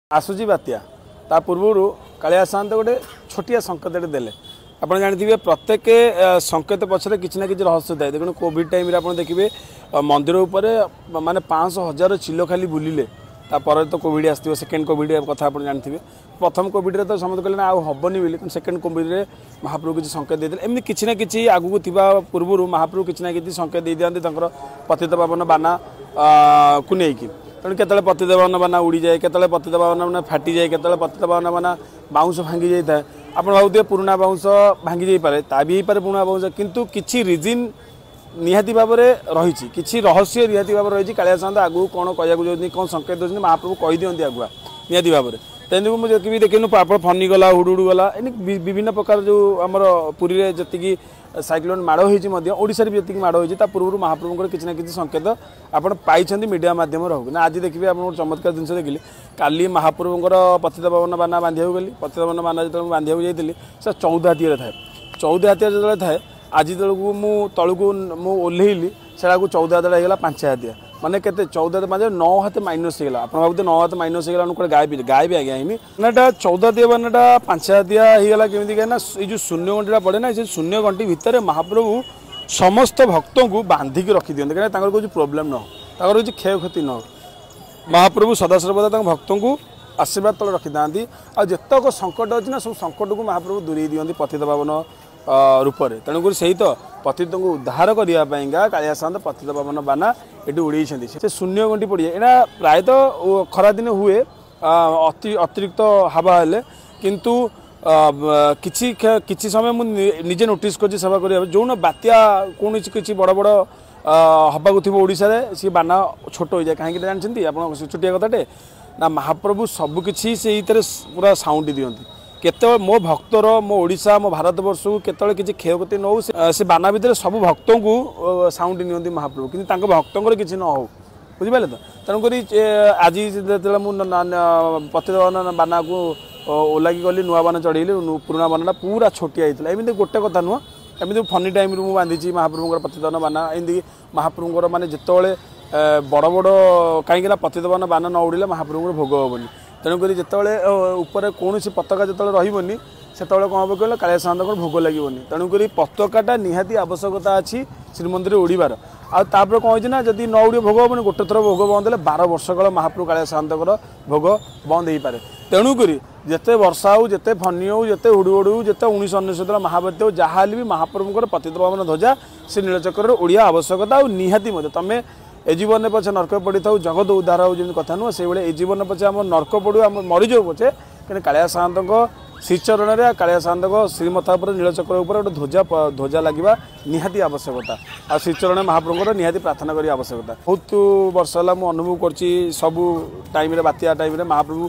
ଆସୁଛି ବାତ୍ୟା, ତା ପୂର୍ବରୁ କାଳିଆ ସାଆନ୍ତ ଗୋଟେ ଛୋଟିଆ ସଂକେତଟେ ଦେଲେ। ଆପଣ ଜାଣିଥିବେ, ପ୍ରତ୍ୟେକ ସଂକେତ ପଛରେ କିଛି ନା କିଛି ରହସ୍ୟ ଥାଏ। ଦେଖନ୍ତୁ, କୋଭିଡ଼ ଟାଇମ୍ରେ ଆପଣ ଦେଖିବେ ମନ୍ଦିର ଉପରେ ମାନେ 500 ହଜାର ଚିଲ ଖାଲି ବୁଲିଲେ। ତାପରେ ତ କୋଭିଡ଼ ଆସିଥିବ, ସେକେଣ୍ଡ କୋଭିଡ଼ କଥା ଆପଣ ଜାଣିଥିବେ। ପ୍ରଥମ କୋଭିଡ଼ରେ ତ ସମସ୍ତେ କହିଲେ ନା ଆଉ ହେବନି ବୋଲି, କିନ୍ତୁ ସେକେଣ୍ଡ କୋଭିଡ଼ରେ ମହାପ୍ରଭୁ କିଛି ସଂକେତ ଦେଇଥିଲେ। ଏମିତି କିଛି ନା କିଛି ଆଗକୁ ଥିବା ପୂର୍ବରୁ ମହାପ୍ରଭୁ କିଛି ନା କିଛି ସଂକେତ ଦେଇଦିଅନ୍ତି ତାଙ୍କର ପତିତ ପାବନ ବାନା କୁ ନେଇକି। ତେଣୁ କେତେବେଳେ ପତିତ ପାବନ ବାନା ଉଡ଼ିଯାଏ, କେତେବେଳେ ପତିତ ପାବନ ବାନା ଫାଟିଯାଏ, କେତେବେଳେ ପତିତ ପାବନ ବାନା ବାଉଁଶ ଭାଙ୍ଗି ଯାଇଥାଏ। ଆପଣ ଭାବୁଥିବେ ପୁରୁଣା ବାଉଁଶ ଭାଙ୍ଗି ଯାଇପାରେ, ତା ବି ହେଇପାରେ ପୁରୁଣା ବାଉଁଶ, କିନ୍ତୁ କିଛି ରିଜିନ୍ ନିହାତି ଭାବରେ ରହିଛି, କିଛି ରହସ୍ୟ ନିହାତି ଭାବରେ ରହିଛି। କାଳିଆ ସାଆନ୍ତ ଆଗକୁ କ'ଣ କହିବାକୁ ଯାଉଛନ୍ତି, କ'ଣ ସଂକେତ ଦେଉଛନ୍ତି, ମହାପ୍ରଭୁ କହିଦିଅନ୍ତି ଆଗୁଆ ନିହାତି ଭାବରେ। ତେଣୁ ମୁଁ ଦେଖିବି, ଦେଖିନୁ ଆପଣ ଫନି ଗଲା, ହୁଡ଼ୁହୁଡ଼ୁ ଗଲା, ଏମିତି ବିଭିନ୍ନ ପ୍ରକାର ଯେଉଁ ଆମର ପୁରୀରେ ଯେତିକି ସାଇକ୍ଲୋନ୍ ମାଡ଼ ହୋଇଛି, ମଧ୍ୟ ଓଡ଼ିଶାରେ ବି ଯେତିକି ମାଡ଼ ହୋଇଛି, ତା ପୂର୍ବରୁ ମହାପ୍ରଭୁଙ୍କର କିଛି ନା କିଛି ସଂକେତ ଆପଣ ପାଇଛନ୍ତି ମିଡ଼ିଆ ମାଧ୍ୟମରେ ହଉ ନା। ଆଜି ଦେଖିବେ ଆପଣ ଗୋଟେ ଚମତ୍କାର ଜିନିଷ ଦେଖିଲି। କାଲି ମହାପ୍ରଭୁଙ୍କର ପତିତ ପାବନ ବାନା ବାନ୍ଧିବାକୁ ଗଲି। ପତିତ ପାବନ ବାନା ଯେତେବେଳେ ମୁଁ ବାନ୍ଧିବାକୁ ଯାଇଥିଲି, ସେ 14 ହାତିଆରେ ଥାଏ। 14 ହାତିଆ ଯେତେବେଳେ ଥାଏ, ଆଜି ଯେତେବେଳକୁ ମୁଁ ତଳକୁ ମୁଁ ଓହ୍ଲେଇଲି, ସେଟାକୁ 14 ହାତଟା ହେଇଗଲା 5 ହାତିଆ। ମାନେ କେତେ? 14 ହାତ 5, 9 ହାତ ମାଇନସ୍ ହେଇଗଲା। ଆପଣ ଭାବୁଥିବେ 9 ହାତ ମାଇନସ୍ ହେଇଗଲା କୁଆଡ଼େ ଗାୟବ? ଗାୟବ ଆଜ୍ଞା ହେଇନି ନା। ଏଇଟା 14 ହାତିଆ ବାନାଟା 5 ହାତିଆ ହେଇଗଲା କେମିତି? କାହିଁକି ନା ଏଇ ଯେଉଁ ଶୂନ୍ୟ ଘଣ୍ଟିଟା ପଡ଼େ ନା, ସେ ଶୂନ୍ୟ ଘଣ୍ଟି ଭିତରେ ମହାପ୍ରଭୁ ସମସ୍ତ ଭକ୍ତଙ୍କୁ ବାନ୍ଧିକି ରଖିଦିଅନ୍ତି। କାହିଁକିନା ତାଙ୍କର କିଛି ପ୍ରୋବ୍ଲେମ୍ ନ ହଉ, ତାଙ୍କର କିଛି କ୍ଷୟକ୍ଷତି ନ ହଉ, ମହାପ୍ରଭୁ ସଦାସର୍ବଦା ତାଙ୍କ ଭକ୍ତଙ୍କୁ ଆଶୀର୍ବାଦ ତଳେ ରଖିଥାନ୍ତି। ଆଉ ଯେତକ ସଙ୍କଟ ଅଛି ନା, ସବୁ ସଙ୍କଟକୁ ମହାପ୍ରଭୁ ଦୂରେଇ ଦିଅନ୍ତି ପତିତ ପାବନ ରୂପରେ। ତେଣୁକରି ସେଇ ତ ପତିତଙ୍କୁ ଉଦ୍ଧାର କରିବା ପାଇଁକା କାଳିଆ ସାଆନ୍ତ ପତିତ ପାବନ ବାନା ଏଠି ଉଡ଼େଇଛନ୍ତି। ସେ ଶୂନ୍ୟ ଘଣ୍ଟି ପଡ଼ିଯାଏ। ଏଇଟା ପ୍ରାୟତଃ ଖରାଦିନେ ହୁଏ, ଅତି ଅତିରିକ୍ତ ହାବା ହେଲେ। କିନ୍ତୁ କିଛି କିଛି ସମୟ ମୁଁ ନିଜେ ନୋଟିସ୍ କରିଛି ସେବା କରିବା, ଯେଉଁନ ବାତ୍ୟା କୌଣସି କିଛି ବଡ଼ ବଡ଼ ହେବାକୁ ଥିବ ଓଡ଼ିଶାରେ, ସିଏ ବାନା ଛୋଟ ହୋଇଯାଏ। କାହିଁକି ଜାଣିଛନ୍ତି ଆପଣ? ଛୋଟିଆ କଥାଟେ ନା, ମହାପ୍ରଭୁ ସବୁକିଛି ସେଇଥିରେ ପୁରା ସାଉଣ୍ଡ ଦିଅନ୍ତି। କେତେବେଳେ ମୋ ଭକ୍ତର, ମୋ ଓଡ଼ିଶା, ମୋ ଭାରତବର୍ଷକୁ କେତେବେଳେ କିଛି କ୍ଷୟକ୍ଷତି ନ ହଉ, ସେ ବାନା ଭିତରେ ସବୁ ଭକ୍ତଙ୍କୁ ସାଉଣ୍ଡ ନିଅନ୍ତି ମହାପ୍ରଭୁ, କିନ୍ତୁ ତାଙ୍କ ଭକ୍ତଙ୍କର କିଛି ନ ହଉ। ବୁଝିପାରିଲେ ତ? ତେଣୁକରି ଆଜି ଯେତେବେଳେ ମୁଁ ପତିତ ବାନାକୁ ଓଲାଗି ଗଲି, ନୂଆ ବାନା ଚଢ଼େଇଲି, ପୁରୁଣା ବାନାଟା ପୁରା ଛୋଟିଆ ହେଇଥିଲା। ଏମିତି ଗୋଟେ କଥା ନୁହଁ, ଏମିତି ଫନି ଟାଇମ୍ରୁ ମୁଁ ବାନ୍ଧିଛି ମହାପ୍ରଭୁଙ୍କର ପତିତ ବାନା। ଏମିତି ମହାପ୍ରଭୁଙ୍କର ମାନେ ଯେତେବେଳେ ବଡ଼ ବଡ଼, କାହିଁକିନା ପତିତ ବାନା ନ ଉଡ଼ିଲେ ମହାପ୍ରଭୁଙ୍କର ଭୋଗ ହେବନି। ତେଣୁକରି ଯେତେବେଳେ ଉପରେ କୌଣସି ପତାକା ଯେତେବେଳେ ରହିବନି, ସେତେବେଳେ କ'ଣ ହେବ କହିଲେ? କାଳିଆ ସାଆନ୍ତଙ୍କର ଭୋଗ ଲାଗିବନି। ତେଣୁକରି ପତାକାଟା ନିହାତି ଆବଶ୍ୟକତା ଅଛି ଶ୍ରୀମନ୍ଦିରରେ ଉଡ଼ିବାର। ଆଉ ତାପରେ କ'ଣ ହେଇଛି ନା, ଯଦି ନ ଉଡ଼ିବ ଭୋଗ ହେବନି। ଗୋଟେ ଥର ଭୋଗ ବନ୍ଦ ହେଲେ 12 ବର୍ଷ କାଳ ମହାପ୍ରଭୁ କାଳିଆ ସାଆନ୍ତଙ୍କର ଭୋଗ ବନ୍ଦ ହେଇପାରେ। ତେଣୁକରି ଯେତେ ବର୍ଷା ହଉ, ଯେତେ ଫନି ହଉ, ଯେତେ ହୁଡ଼ୁ ହଉ, ଯେତେ 1999ର ମହାବାତ୍ୟା ହଉ, ଯାହା ହେଲେ ବି ମହାପ୍ରଭୁଙ୍କର ପତିତ ପାବନ ଧ୍ୱଜା ସେ ନୀଳଚକ୍ରରେ ଉଡ଼ିବା ଆବଶ୍ୟକତା। ଆଉ ନିହାତି ମଧ୍ୟ ତମେ ଏ ଜୀବନରେ ପଛେ ନର୍କ ପଡ଼ିଥାଉ, ଜଗତ ଉଦ୍ଧାର ହଉ, ଯେମିତି କଥା ନୁହଁ, ସେଇଭଳି ଏ ଜୀବନ ପଛେ ଆମ ନର୍କ ପଡ଼ୁ, ଆମ ମରିଯାଉ ପଛେ, କିନ୍ତୁ କାଳିଆ ସାଆନ୍ତଙ୍କ ଶ୍ରୀଚରଣରେ, କାଳିଆ ସାଆନ୍ତଙ୍କ ଶ୍ରୀମଥା ଉପରେ, ନୀଳଚକ୍ର ଉପରେ ଗୋଟେ ଧ୍ୱଜା ଲାଗିବା ନିହାତି ଆବଶ୍ୟକତା। ଆଉ ଶ୍ରୀଚରଣ ମହାପ୍ରଭୁଙ୍କର ନିହାତି ପ୍ରାର୍ଥନା କରିବା ଆବଶ୍ୟକତା। ବହୁତ ବର୍ଷ ହେଲା ମୁଁ ଅନୁଭବ କରୁଛି, ସବୁ ଟାଇମ୍ରେ, ବାତ୍ୟା ଟାଇମ୍ରେ ମହାପ୍ରଭୁ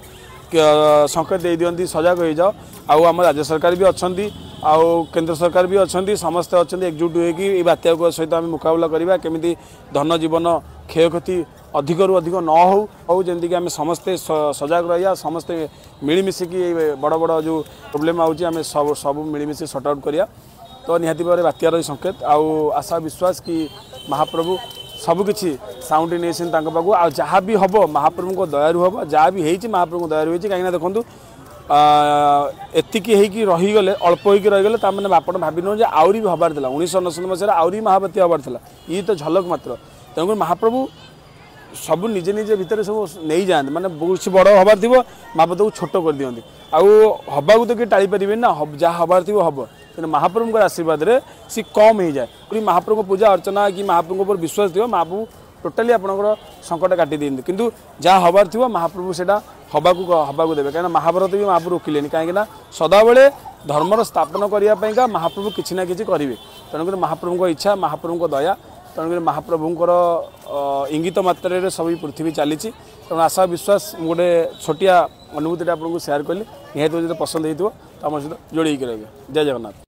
ସଂକେତ ଦେଇଦିଅନ୍ତି, ସଜାଗ ହେଇଯାଅ। ଆଉ ଆମ ରାଜ୍ୟ ସରକାର ବି ଅଛନ୍ତି, ଆଉ କେନ୍ଦ୍ର ସରକାର ବି ଅଛନ୍ତି, ସମସ୍ତେ ଅଛନ୍ତି ଏକଜୁଟ ହୋଇକି ଏଇ ବାତ୍ୟାକୁ ସହିତ ଆମେ ମୁକାବିଲା କରିବା। କେମିତି ଧନ ଜୀବନ କ୍ଷୟକ୍ଷତି ଅଧିକରୁ ଅଧିକ ନ ହଉ ହଉ, ଯେମିତିକି ଆମେ ସମସ୍ତେ ସଜାଗ ରହିବା, ସମସ୍ତେ ମିଳିମିଶିକି ଏଇ ବଡ଼ ବଡ଼ ଯେଉଁ ପ୍ରୋବ୍ଲେମ୍ ଆଉଛି, ଆମେ ସବୁ ସବୁ ମିଳିମିଶି ସର୍ଟ ଆଉଟ୍ କରିବା। ତ ନିହାତି ଭାବରେ ବାତ୍ୟାର ସଂକେତ, ଆଉ ଆଶା ବିଶ୍ୱାସ କି ମହାପ୍ରଭୁ ସବୁକିଛି ସାଉଣ୍ଡ ନେଇଛନ୍ତି ତାଙ୍କ ପାଖକୁ। ଆଉ ଯାହା ବି ହେବ ମହାପ୍ରଭୁଙ୍କ ଦୟାରୁ ହେବ। ଯାହା ବି ହେଇଛି ମହାପ୍ରଭୁଙ୍କ ଦୟାରୁ ହେଇଛି। କାହିଁକିନା ଦେଖନ୍ତୁ, ଏତିକି ହେଇକି ରହିଗଲେ, ଅଳ୍ପ ହେଇକି ରହିଗଲେ, ତାମାନେ ଆପଣ ଭାବି ନୁହଁ ଯେ ଆହୁରି ବି ହେବାର ଥିଲା। 1999 ମସିହାରେ ଆହୁରି ମହାବାତ୍ୟା ହେବାର ଥିଲା। ଇଏ ତ ଝଲକ ମାତ୍ର। ତେଣୁକରି ମହାପ୍ରଭୁ ସବୁ ନିଜେ ନିଜେ ଭିତରେ ସବୁ ନେଇଯାଆନ୍ତି। ମାନେ କିଛି ବଡ଼ ହେବାର ଥିବ, ମହାପ୍ରଭୁକୁ ଛୋଟ କରିଦିଅନ୍ତି। ଆଉ ହେବାକୁ ତ କେହି ଟାଳି ପାରିବେନି ନା, ଯାହା ହେବାର ଥିବ ହେବ, କିନ୍ତୁ ମହାପ୍ରଭୁଙ୍କର ଆଶୀର୍ବାଦରେ ସିଏ କମ୍ ହେଇଯାଏ। ମହାପ୍ରଭୁଙ୍କ ପୂଜା ଅର୍ଚ୍ଚନା କି ମହାପ୍ରଭୁଙ୍କ ଉପରେ ବିଶ୍ୱାସ ଥିବ, ମହାପ୍ରଭୁ ଟୋଟାଲି ଆପଣଙ୍କର ସଙ୍କଟ କାଟି ଦିଅନ୍ତି। କିନ୍ତୁ ଯାହା ହେବାର ଥିବ ମହାପ୍ରଭୁ ସେଇଟା ହେବାକୁ ଦେବେ। କାହିଁକିନା ମହାଭାରତ ବି ମହାପ୍ରଭୁ ରୋକିଲେନି। କାହିଁକିନା ସଦାବେଳେ ଧର୍ମର ସ୍ଥାପନ କରିବା ପାଇଁକା ମହାପ୍ରଭୁ କିଛି ନା କିଛି କରିବେ। ତେଣୁକରି ମହାପ୍ରଭୁଙ୍କ ଇଚ୍ଛା, ମହାପ୍ରଭୁଙ୍କ ଦୟା, ତେଣୁକରି ମହାପ୍ରଭୁଙ୍କର ଇଙ୍ଗିତ ମାତ୍ରାରେ ସବୁ ପୃଥିବୀ ଚାଲିଛି। ତେଣୁ ଆଶା ବିଶ୍ୱାସ, ମୁଁ ଗୋଟେ ଛୋଟିଆ ଅନୁଭୂତିଟା ଆପଣଙ୍କୁ ସେୟାର କଲି। ନିହାତି ଯଦି ପସନ୍ଦ ହେଇଥିବ ତ ଆମ ସହିତ ଯୋଡ଼ିକି ରହିବେ। ଜୟ ଜଗନ୍ନାଥ।